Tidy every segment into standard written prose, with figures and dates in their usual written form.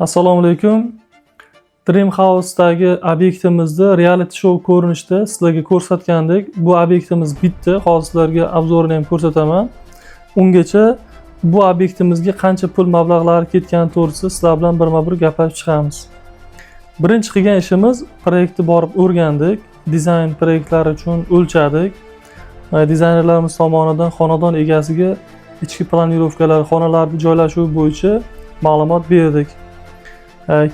Assalomu alaykum. Dream House'dagi obyektimizni reality show ko'rinishda sizlarga ko'rsatgandik. Bu obyektimiz bitdi. Hozir sizlarga обзор ini ham ko'rsataman. Ungacha bu obyektimizga qancha pul mablag'lari ketgani to'g'risida sizlar bilan birma-bir gaplashib chiqamiz. Birinchi qilgan ishimiz, proyektni borib o'rgandik. Dizayn proyektlari uchun o'lchadik. Dizaynerlarimiz tomonidan xonadon egasiga ichki планировка lar, xonalarni joylashuvi bo'yicha ma'lumot berdik.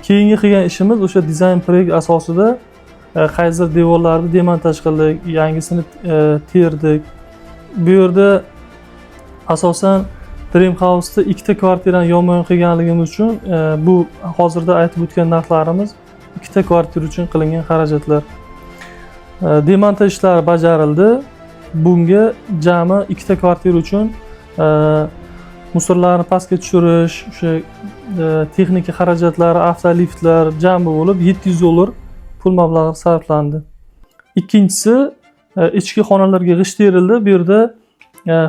Keyingi qilgan ishimiz, o'sha dizayn proyekt asosida qaysidir devorlarni demontaj qildik, yangisini terdik. Bu yerda asosan Dream House'da ikkita kvartirani yonma-yon qilganligimiz uchun bu hozirda aytib o'tgan narxlarimiz ikkita kvartira uchun qilingan xarajatlar. Demontaj ishlari bajarildi. Bunga jami ikkita kvartira uchun мусор larni pastga tushirish, o'sha texnika xarajatlari, avtoliftlar jami bo'lib 700 dollar pul mablag'i sarflandi. Ikkinchisi, ichki xonalarga g'isht terildi. Bu yerda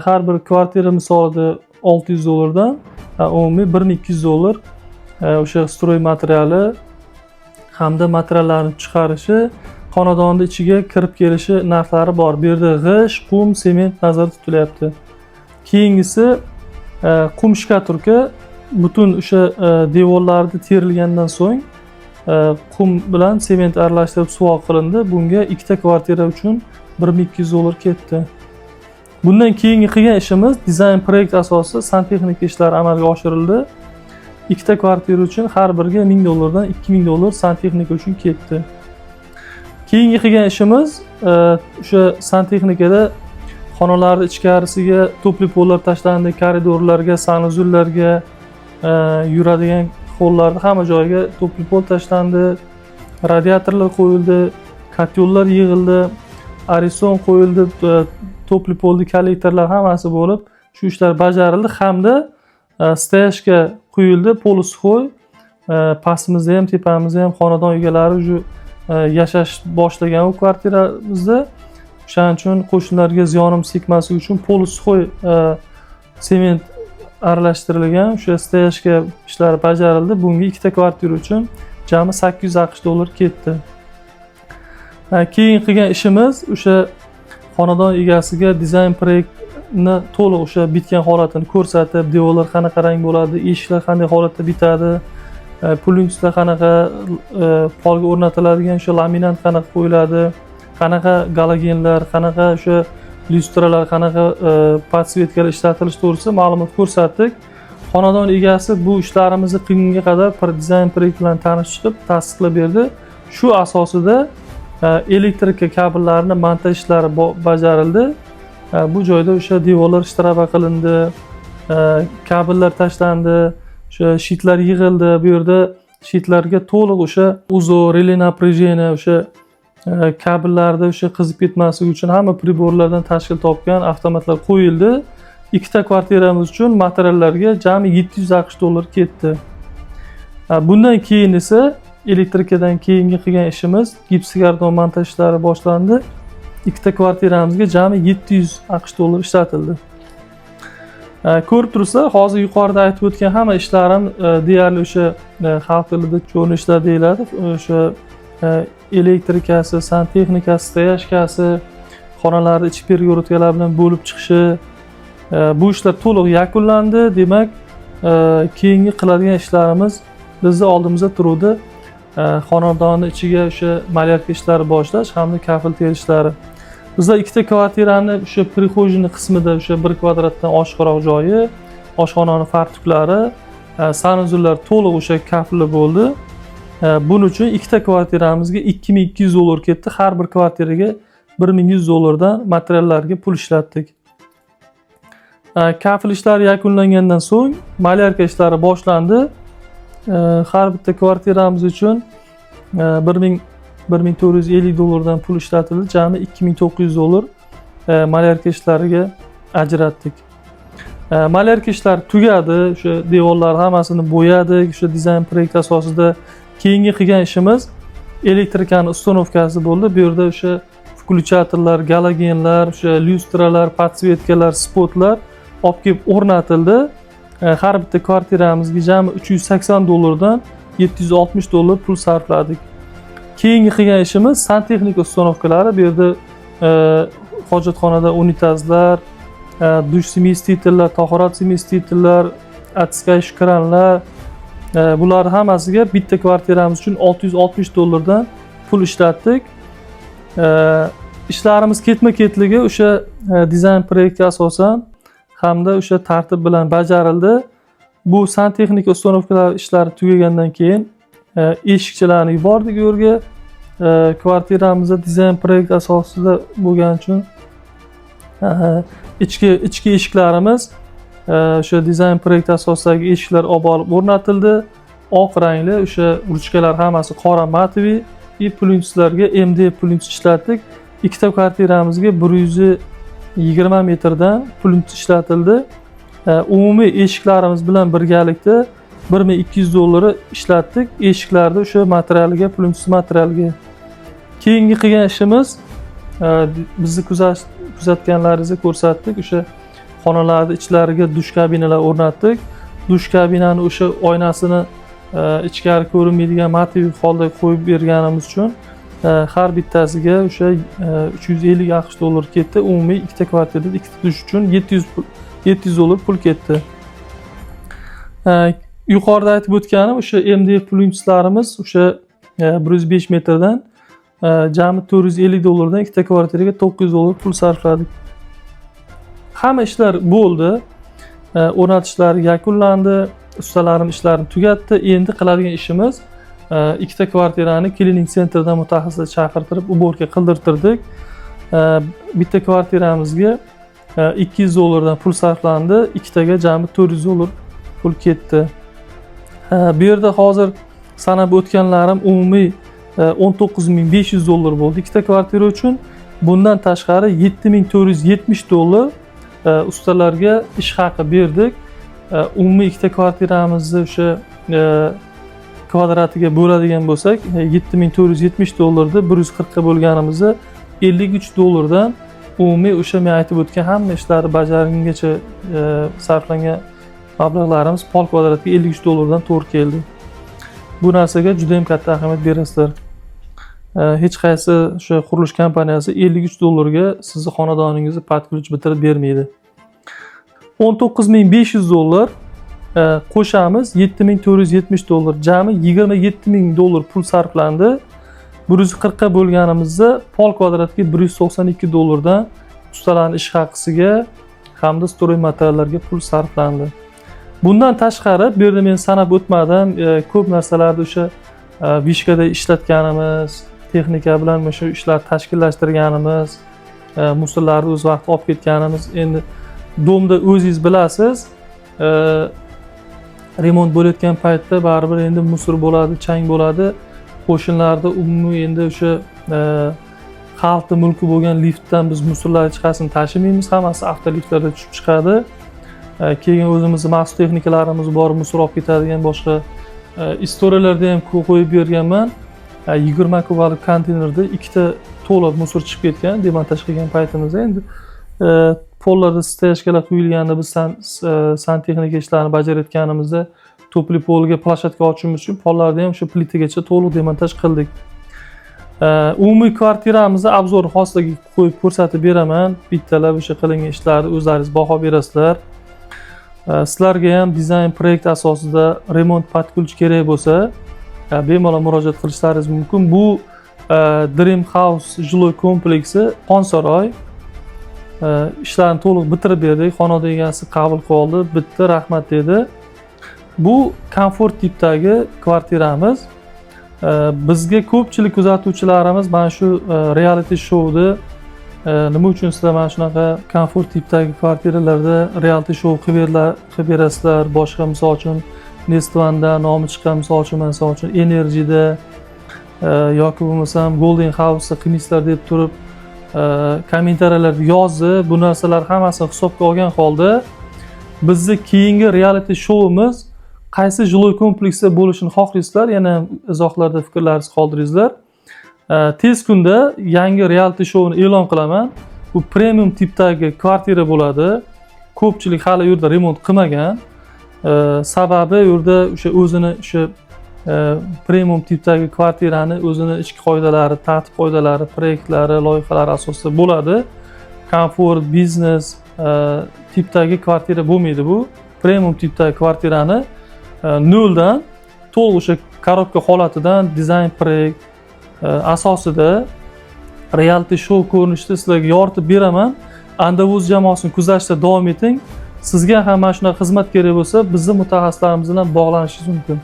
har bir kvartira misolida 600 dollardan, umumiy 1200 dollar o'sha стройматериал i hamda materiallarni chiqarishi, xonadonni ichiga kirib kelishi narxlari bor. Bu yerda g'isht, qum, sement nazarda tutilyapti. Keyingisi, qum, штукатурка. Butun o'sha devorlarni terilgandan so'ng qum bilan sement aralashtirib suvoq qilindi. Bunga ikkita kvartira uchun 1200 dollar ketdi. Bundan keyingi qilgan ishimiz, dizayn proyekt asosida santexnika ishlari amalga oshirildi. Ikkita kvartira uchun har biriga 1000 dollardan, 2000 dollar santexnika uchun ketdi. Keyingi qilgan ishimiz, o'sha santexnikada xonalarni ichkarisiga тёплый пол lar tashlandi, koridorlarga, санузел larga, yuradigan hollarda hamma joyga тёплый пол tashlandi, radiatorlar qo'yildi, котёл lar yig'ildi, Ariston qo'yildi, тёплый пол ni kollektorlar, hammasi bo'lib shu ishlar bajarildi hamda стояшка quyildi, полусухой. Pastimizda ham, tepamizda ham xonadon egalari уже yashash boshlagan u kvartiramizda. O'shaning uchun qo'shnilarga ziyonimiz tegmasligi uchun полусухой sement aralashtirilgan o'sha стояшка ishlari bajarildi. Bunga ikkita kvartira uchun jami 800 AQSh dollar ketdi. Keyin qilgan ishimiz, o'sha xonadon egasiga dizayn proyektni to'liq o'sha bitgan holatini ko'rsatib, devorlar qanaqa rang bo'ladi, eshiklar qanday holatda bitadi, plyuslar qanaqa, polga o'rnatiladigan o'sha laminat qanaqa qo'yiladi, qanaqa galogenlar, qanaqa o'sha lyustralar, qanaqa подсветка lar ishlatilishi to'g'risida ma'lumot ko'rsatdik. Xonadon egasi bu ishlarimizni qilgunga qadar dizayn proyekt bilan tanishib chiqib, tasdiqlab berdi. Shu asosida elektrika kabellarini montaj ishlari bajarildi. Bu joyda o'sha devorlar shtraba qilindi, kabellar tashlandi, o'sha щит lar yig'ildi. Bu yerda щит larga to'liq o'sha УЗО, реле напряжения, o'sha kabellarda o'sha qizib ketmasligi uchun hamma priborlardan tashkil topgan avtomatlar qo'yildi. Ikkita kvartiramiz uchun materiallarga jami 700 AQSh dollar ketdi. Bundan keyin esa, elektrikadan keyingi qilgan ishimiz, gipsokarton montaj ishlari boshlandi. Ikkita kvartiramizga jami 700 AQSh dollar ishlatildi. Ko'rib turibsizlar, hozir yuqorida aytib o'tgan hamma ishlarim deyarli o'sha xalq tilida cho'rni ishlar deyiladi. O'sha elektrikasi, santexnikasi, стояшка si, xonalarni ichki перегородка lar bilan bo'lib chiqishi, bu ishlar to'liq yakunlandi. Demak, keyingi qiladigan ishlarimiz bizni oldimizda turuvdi. Xonadonni ichiga o'sha малярка ishlari boshlash hamda kafel terishlari. Bizlar ikkita kvartirani o'sha прихожий ni qismida o'sha 1 kvadratdan oshiqroq joyi, oshxonani fartuklari, санузел lar to'liq o'sha kafli bo'ldi. Buning uchun ikkita kvartiramizga 2200 dollar ketdi. Har bir kvartiraga 1100 dollardan materiallarga pul ishlatdik. Kafel ishlari yakunlangandan so'ng малярка ishlari boshlandi. Har bitta kvartiramiz uchun 1000, 1450 dollardan pul ishlatildi. Jami 2900 dollar малярка ishlariga ajratdik. Малярка ishlari tugadi, o'sha devorlar hammasini bo'yadik, o'sha dizayn proyekt asosida. Keyingi qilgan ishimiz elektrikani установка si bo'ldi. Bu yerda o'sha включатель lar, galogenlar, o'sha lyustralar, подсветка lar, spotlar olib kelib o'rnatildi. Har bitta kvartiramizga jami 380 dollardan 760 dollar pul sarfladik. Keyingi qilgan ishimiz santexnika установка lari. Bu yerda hojatxonada unitazlar, dush смеситель lar, tahorat смеситель lar, оттекающий kranlar, bularni hammasiga bitta kvartiramiz uchun 660 dollardan pul ishlatdik. Ishlarimiz ketma ketligi o'sha dizayn proyektga asosan hamda o'sha tartib bilan bajarildi. Bu santexnika установка lar ishlari tugagandan keyin eshikchalarni yubordik u yerga. Kvartiramizda dizayn proyekt asosida bo'lgani uchun ichki eshiklarimiz o'sha dizayn proyekt asosidagi eshiklar olib borib o'rnatildi. Oq rangli, o'sha ruchkalar hammasi qora матовый и plyunslarga MDF plyuns ishlatdik. Ikkita kvartiramizga 120 metrdan plyuns ishlatildi. Umumiy eshiklarimiz bilan birgalikda 1200 dollari ishlatdik eshiklarni o'sha materialiga, plyuns materialiga. Keyingi qilgan ishimiz, bizni kuzatganlaringizni ko'rsatdik, o'sha xonalarni ichlariga dush kabinalar o'rnatdik. Dush kabinani o'sha oynasini ichkari ko'rinmaydigan матовый holda qo'yib berganimiz uchun har bittasiga o'sha 350 AQSh dollari ketdi. Umumiy ikkita kvartirada ikkita dush uchun 700 dollar pul ketdi. Yuqorida aytib o'tganim, o'sha MDF plyunslarimiz o'sha 105 metrdan jami 450 dollardan ikkita kvartiraga 900 dollar pul sarfladik. Hamma ishlar bo'ldi. O'rnatishlar yakunlandi, ustalarim ishlarini tugatdi. Endi qiladigan ishimiz ikkita kvartirani cleaning center dan mutaxassislar chaqirtirib, уборка qildirtirdik. Bitta kvartiramizga 200 dollardan pul sarflandi, ikkitaga jami 400 dollar pul ketdi. Bu yerda hozir sanab o'tganlarim umumiy 19 500 dollar bo'ldi ikkita kvartira uchun. Bundan tashqari 7470 dollar ustalarga ish haqi berdik. Umumiy ikkita kvartiramizni o'sha kvadratiga bo'ladigan bo'lsak, 7470 dollarni 140 ga bo'lganimizda 53 dollardan umumiy o'sha men aytib o'tgan hamma ishlarni bajargungacha sarflangan mablag'larimiz pol kvadratga 53 dollardan to'g'ri keldi. Bu narsaga juda yam katta ahamiyat berasizlar. Hech qaysi o'sha qurilish kompaniyasi 53 dollarga sizni xonadoningizni под ключ bitirib bermaydi. 19 500 dollar qo'shamiz 7470 dollar, jami 27 000 dollar pul sarflandi. 140 ga bo'lganimizda pol kvadratga 192 dollardan ustalarni ish haqisiga hamda стройматериал larga pul sarflandi. Bundan tashqari bu yerda men sanab o'tmadim, ko'p narsalarni o'sha вышка da ishlatganimiz, texnika bilan mana shu ishlarni tashkillashtirganimiz, мусор larni o'z vaqtida olib ketganimiz. Endi дом da o'zingiz bilasiz, remont bo'layotgan paytda baribir endi мусор bo'ladi, chang bo'ladi. Qo'shnilarda umumiy endi o'sha xalqni mulki bo'lgan liftdan biz мусор lar hech qaysini tashimaymiz, hammasi avtoliftlarda tushib chiqadi. Keyin o'zimizni maxsus texnikalarimiz bor, мусор olib ketadigan boshqa. История larda ham qo'yib berganman. 20 kubalik konteynerda ikkita to'la мусор chiqib ketgan demontaj qilgan paytimizda. Endi pollarda стоячка lar quyilganda biz santexnika ishlarini bajarayotganimizda тёплый polga площадка ochishimiz uchun pollarni ham o'sha plitagacha to'liq demontaj qildik. Umumiy kvartiramizni обзор hozir qo'yib ko'rsatib beraman. Bittalab o'sha qilingan ishlarni o'zlaringiz baho berasizlar. Sizlarga ham dizayn proyekt asosida remont под ключ kerak bo'lsa, bemalol murojaat qilishlaringiz mumkin. Bu Dream House жилой kompleksi, Xonsaroy. Ishlarni to'liq bitirib berdik. Xonadon egasi qabul qilib oldi, bitta rahmat dedi. Bu komfort tipdagi kvartiramiz. Bizga ko'pchilik kuzatuvchilarimiz mana shu reality showni nima uchun sizlar mana shunaqa komfort tipdagi kvartiralarda reality show qilib berasizlar, boshqa, misol uchun, Nestvanda nomi chiqqan, misol uchun Energyda yoki bo'lmasam Golden House'da qilmaysizlar deb turib kommentariyalarda yozdi. Bu narsalar hammasini hisobga olgan holda bizni keyingi reality showimiz qaysi жилой kompleksda bo'lishini xohlaysizlar, yana izohlarda fikrlaringizni qoldiringizlar. Tez kunda yangi reality showni e'lon qilaman. Bu premium tipdagi kvartira bo'ladi. Ko'pchilik hali u yerda remont qilmagan. Sababi u yerda o'sha o'zini o'sha Premium tipdagi kvartirani o'zini ichki qoidalari, tartib qoidalari, proyektlari, loyihalari asosida bo'ladi. Komfort, biznes tipdagi kvartira bo'lmaydi bu. Premium tipdagi kvartirani noldan, to'liq o'sha коробка holatidan dizayn proyekt asosida reality show ko'rinishida sizlarga yoritib beraman. Andavuz jamoasini kuzatishda davom eting. Sizga ham mana shunaqa xizmat kerak bo'lsa, bizni mutaxassislarimiz bilan bog'lanishingiz mumkin.